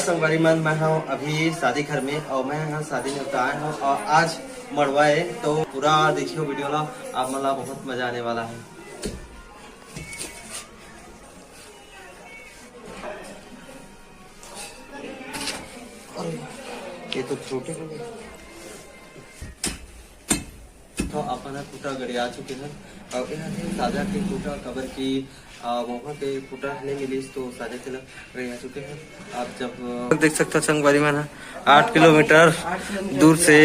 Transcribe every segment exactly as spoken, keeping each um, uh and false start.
संगवारी मन, मैं हूँ अभी शादी घर में और मैं यहाँ शादी में आए हूँ और आज मड़वा है, तो पूरा देखियो वीडियो ला, आप मन ला बहुत मजा आने वाला है। ये तो छोटे हो गए। तो अपन ह खूंटा गड़िया चुके हैं और यहाँ थे साजा के खूंटा, कबर की आ, महुआ के खूंटा नहीं मिलिस, तो साजा के ला गड़िया चुके हैं। आप जब देख सकते हो संगवारी मन ह, आठ किलोमीटर दूर से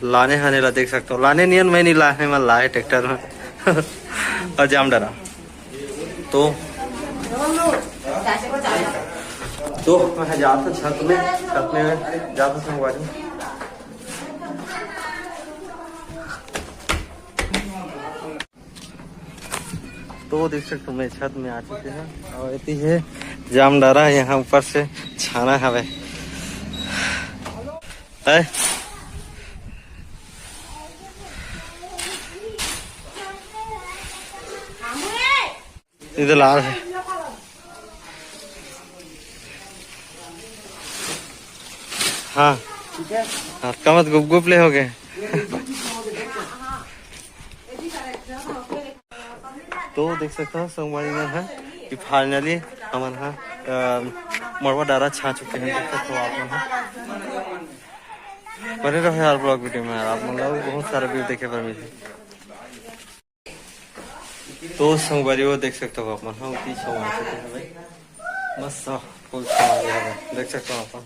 लाने हने ला देख सकते हो। लाने नियन मैं नहीं लाए, मैं लाए ट्रैक्टर में। और जाम डरा। तो, तो मैं जाता छत में, छत में जाता संगवारी। तो देख सकते हो, मैं छत में आ चुके हैं और इतनी है जाम डरा, यहाँ ऊपर से छाना हवे है। इधर लाल है। हाँ। ठीक है। हाथ का मत गुप गुप ले हो गए। तो देख सकते हो संगवारी मन है कि finally हमन हा, अ, मड़वा डारा छा चुके हैं। देख सकते हो आप मन हा। बने रहो यार vlog video में यार, आप मन ला बहुत सारा view देखे बर मिलही। तो संगवारी वो देख सकते हो आप मन हा, उतनी छा चुके हैं भाई। मस्त फुल छा गया है, देख सकते हो आप मन।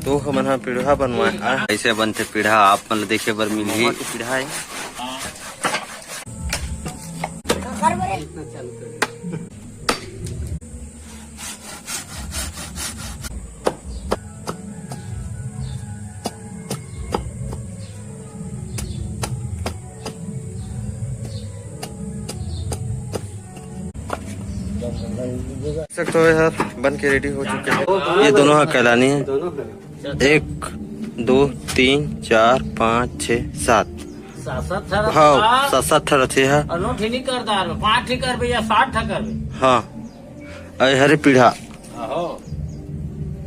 तो हमन ह पीढ़ा बनवाए। आ, कैसे बनथे पीढ़ा, आप मन ल देखे बर मिलही। महुआ के पीढ़ा है। सकते हो यार, बन के रेडी हो चुके हैं। ये दोनों ह कैलानी है। एक, दो, तीन, चार, पाँच, छः, सात। सात, सात ठा हाँ, रथे। सात, सात ठा रथे हा। अनूठी नहीं करता है, पाँच ठी कर भैया, सात ठा कर भैया। हाँ, अरे हरे पीढ़ा। आहो।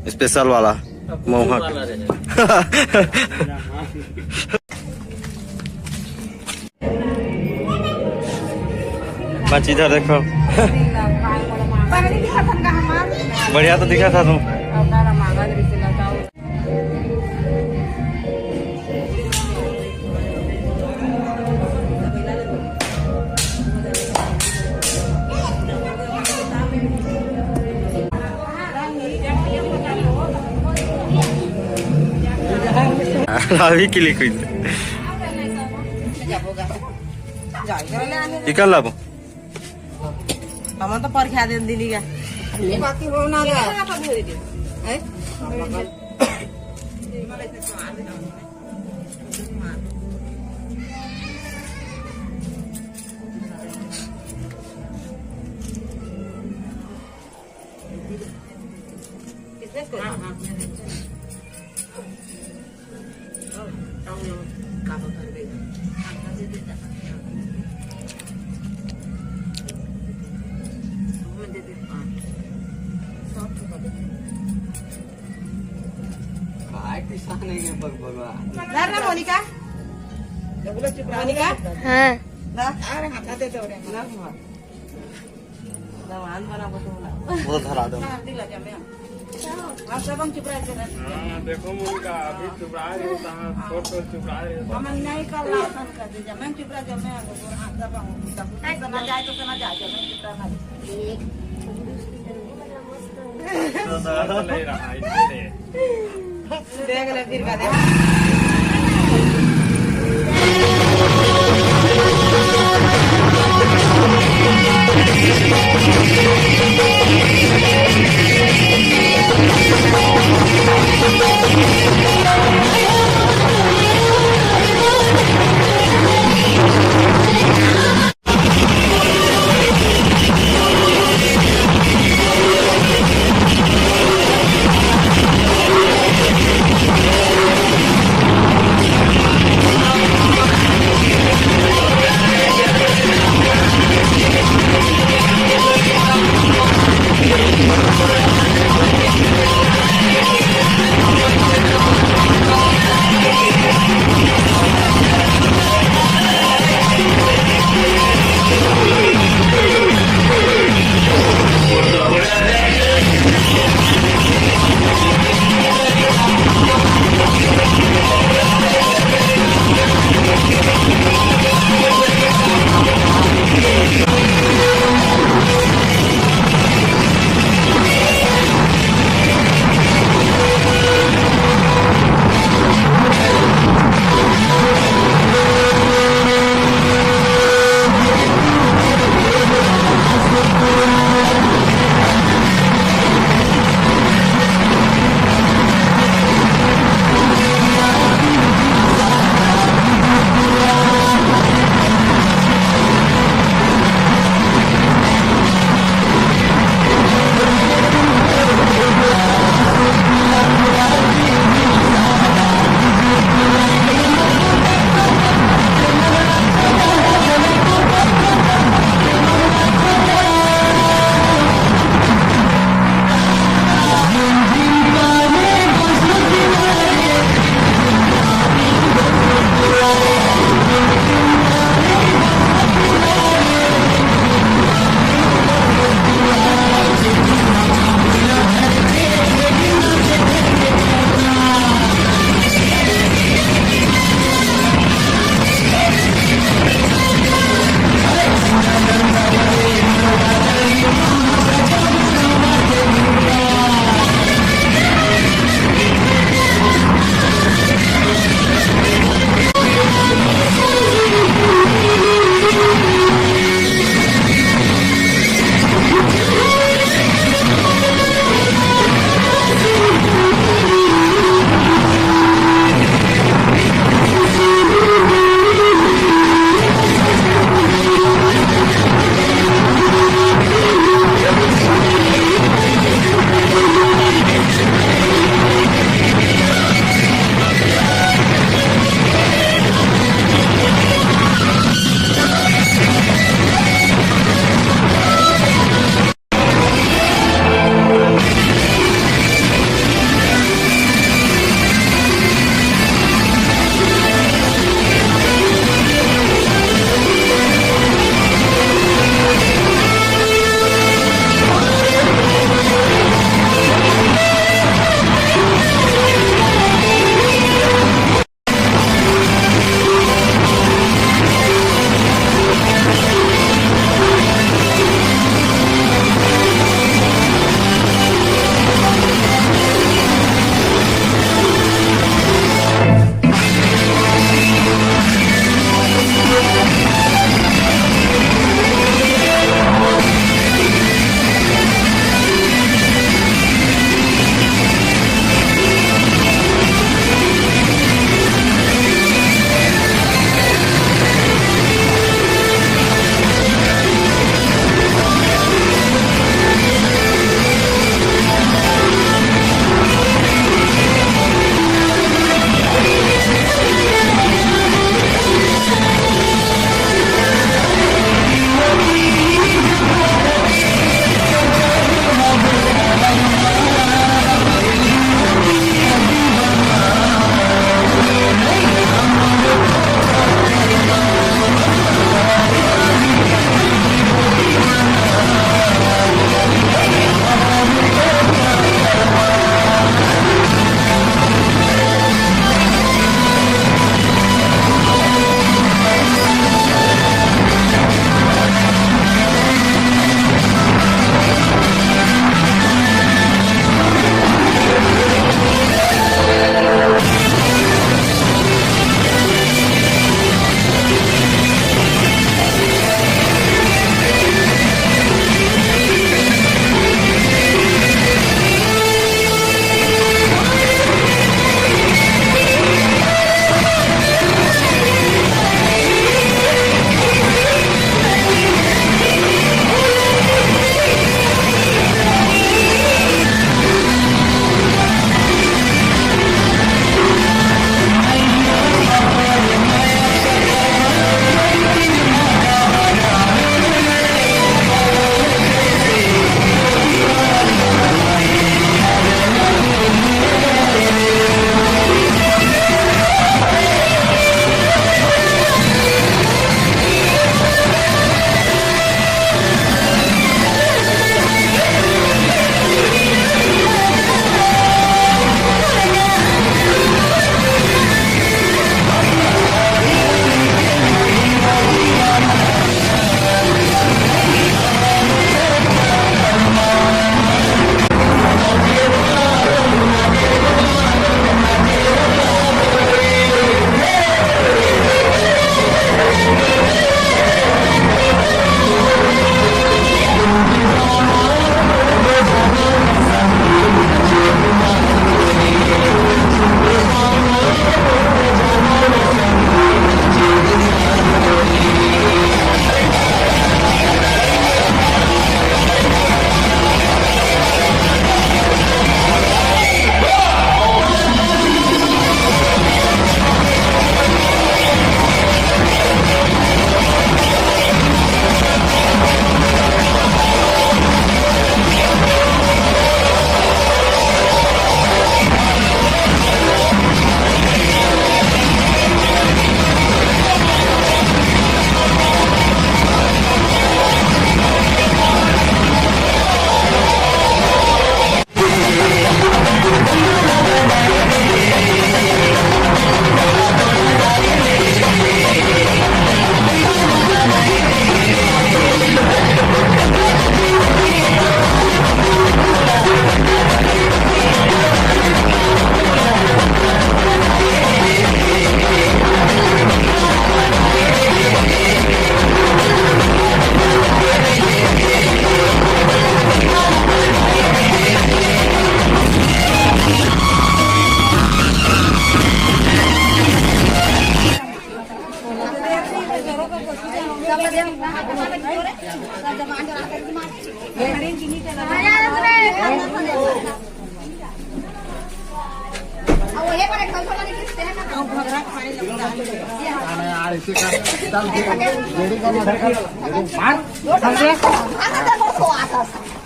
स्पेशल वाला। अब कुछ महुआ वाला के। रहे। बस इधर देखो। बढ़िया तो दिखा था तुम। अभी क्लिक हुई। इकर लाबो। हमन तो परख्या देन दिली गा। बाकी होना गा। हैं? किसने इसको? हाँ, हाँ। काय किसान है ये बग बगवा? धर ना मोनिका। मोनिका। हाँ। ला। अरे हाथ दे दे रे। ना हुआ। दवान बना को तो बोला। वो धरा दो। हाँ, दिला जा मैं। हाँ, सब हम चुप रह के ना। हाँ, देखो मोनिका, अभी चुप रह रही हो, कहाँ छोट छोट चुप रह रही हो। हम नहीं कर ला, अपन कर दे जा। मैं चुप रह जा, मैं वो हाथ दबा हूँ। तब तो ना जाए तो ना जाए, मैं चुप रह ना। एक। देख ले फिर का देख।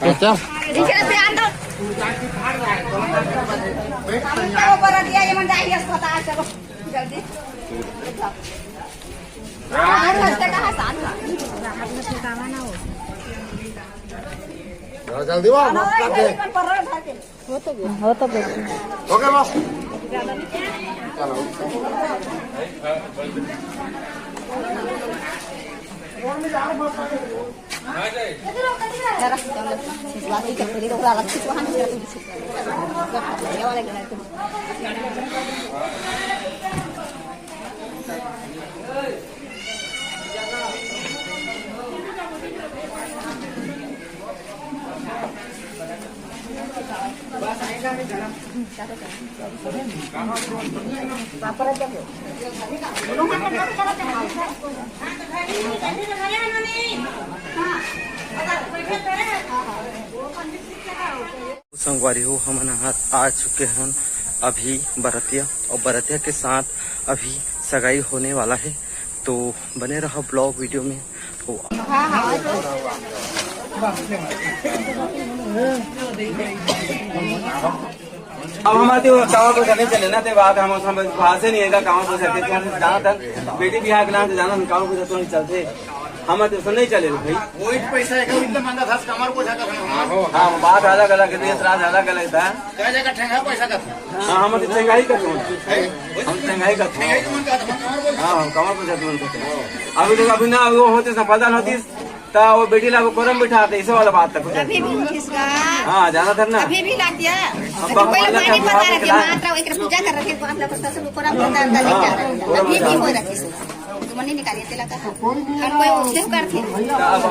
अच्छा। जल्दी वाह, मत कर दे। हो तो बेटी। ओके बस। चलो। संगवारी हो, हमन ह आ चुके हन अभी बरतिया, और बरतिया के साथ अभी सगाई होने वाला है, तो बने रहो ब्लॉग वीडियो में। अब हमारे तो कांवर को नहीं चले ना, ते बात हम, हम भाषे नहीं है, कांवर को चलते, जाना था, बेटी बिहार के नाम से जाना, हम कांवर को चलते नहीं चलते, हमारे तो नहीं चले भाई। वही पैसा है, इतना मांगा था, कमर को जाकर हाँ, बात अलग अलग है, देश राज अलग अलग था। क्या जगह ठेंगा पैसा का था? हाँ, हम तो चंगाई का था। हम चंगाई का था। हाँ, हम कमर को जाते हैं। अभी तो अभी ना वो होते, सफलता होती, तो वो बेटी ला कोरम बिठाते, इसे वाला बात था कुछ। अभी भी होती इसका। हाँ, जाना था ना। अभी भी लातिया। अब अभी पहले भगवान का पानी पता पानी रखे, खिला। मात्रा एक पूजा कर रखे, बाप लोग सब कोरम बता अंदर लेके आ रहे हैं। अभी भी हो रखी इसका। तुमने निकालिए, तेला कहा। हम कोई उससे करते हैं। तो अब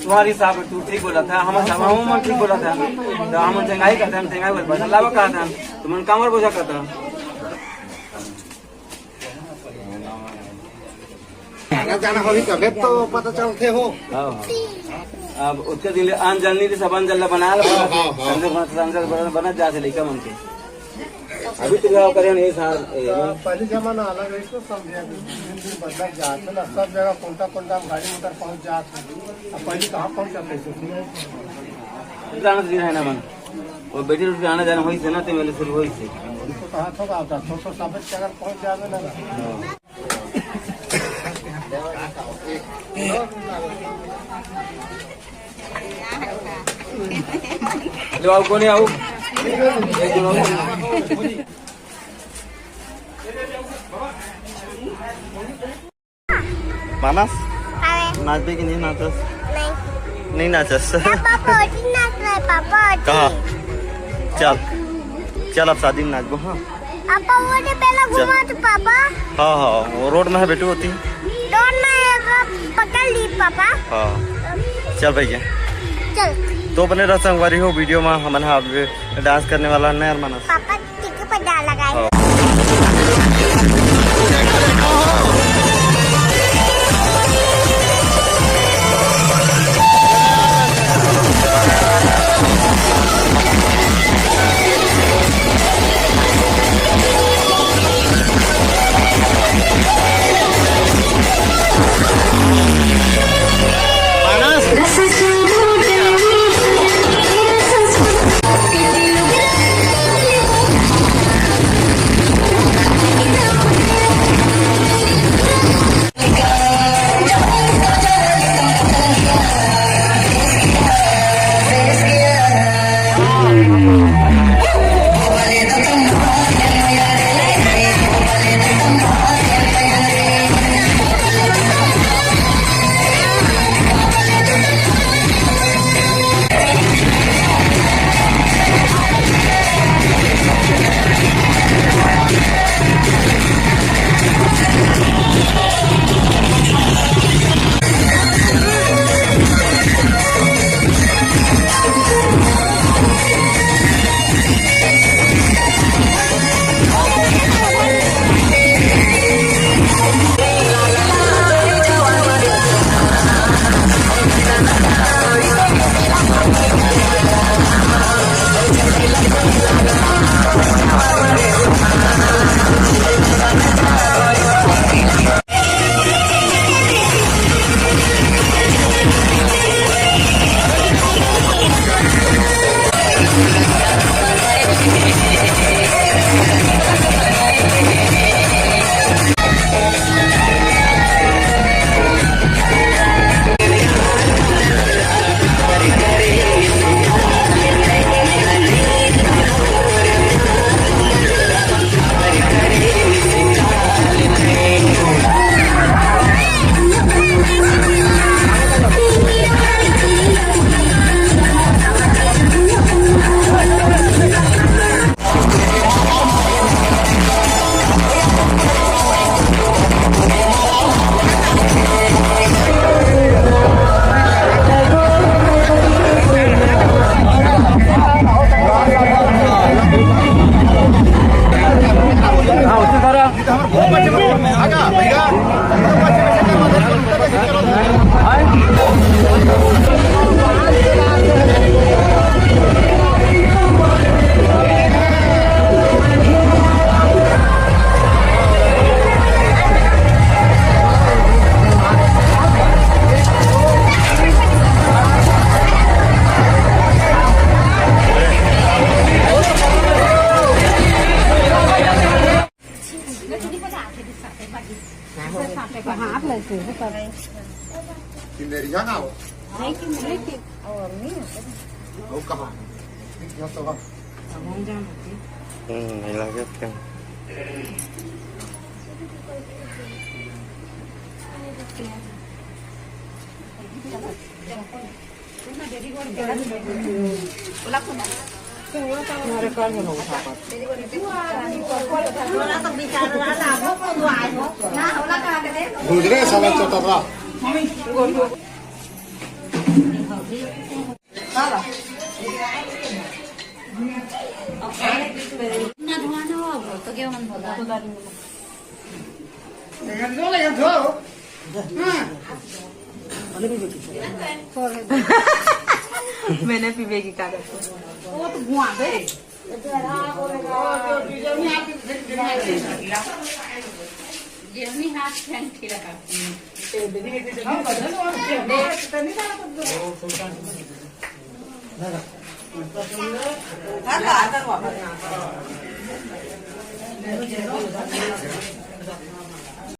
तुम्हारे हिसाब से तू ठीक बोला था, हम हम ठीक बोला था। तो हम चंगाई करते हैं, हम चंगाई बोल, बस अल्लाह का कहा था, तुमने कमर बोझा करता। आना जाना होही तबे तो पता चलते हो। हाँ, हाँ। अब उसके दिन ले आन जलनी थी, सब आन जल्ला बना लो। हाँ, हाँ, हाँ। संजय बना, संजय बना, बना जा से लइका मन के। अभी तो क्या करे नहीं सार, ए, तो पहले जमाना अलग है, तो समझे, दिन दिन बदलत जात है ना, सब जगह कोंटा कोंटा में गाड़ी मोटर पहुंच जात है। अब पहले कहाँ पहुंच जाते थे? जाना तो है ना मन। वो बेटी उठ के आना जाना वही से ना, ते मेरे शुरू वही से। तो कहाँ थोड़ा आता, तो, तो साबित के अगर पहुंच जावे ना। हाँ। लो, आओ, कोने आओ। मानस, काहे? नाचबे कि नहीं नाचस? नहीं। नहीं नाचस? पापा, ओटी नाच रहे, पापा, ओटी। कहाँ? चल, चल, अब शादी में नाचबो, हाँ। पापा, वो जो पहला चल। घुमा तो पापा। हाँ, हाँ, वो रोड में है बेटू होती। रोड में है, वो पकड़ ली पापा। हाँ। चल भैया। चल। तो बने रह संगवारी हो वीडियो में, हमन हा अब डांस करने वाला है ना यार मानस। पापा टिक पर डाल लगाए। हाँ। हाथ लेते हैं, सब। किंदेरिया का हो? नहीं, किंदेरिया की। और नहीं हो। वो कहाँ? यहाँ तो हम। हम्म, नहीं लगे उसका। गुजरे साला चतर्रा। ना धुआं ना हो, तो क्या मन बोला? मैंने पीबे की कहा। वो तो घुमा दे। जेवनी हाथ फेंक के रखा।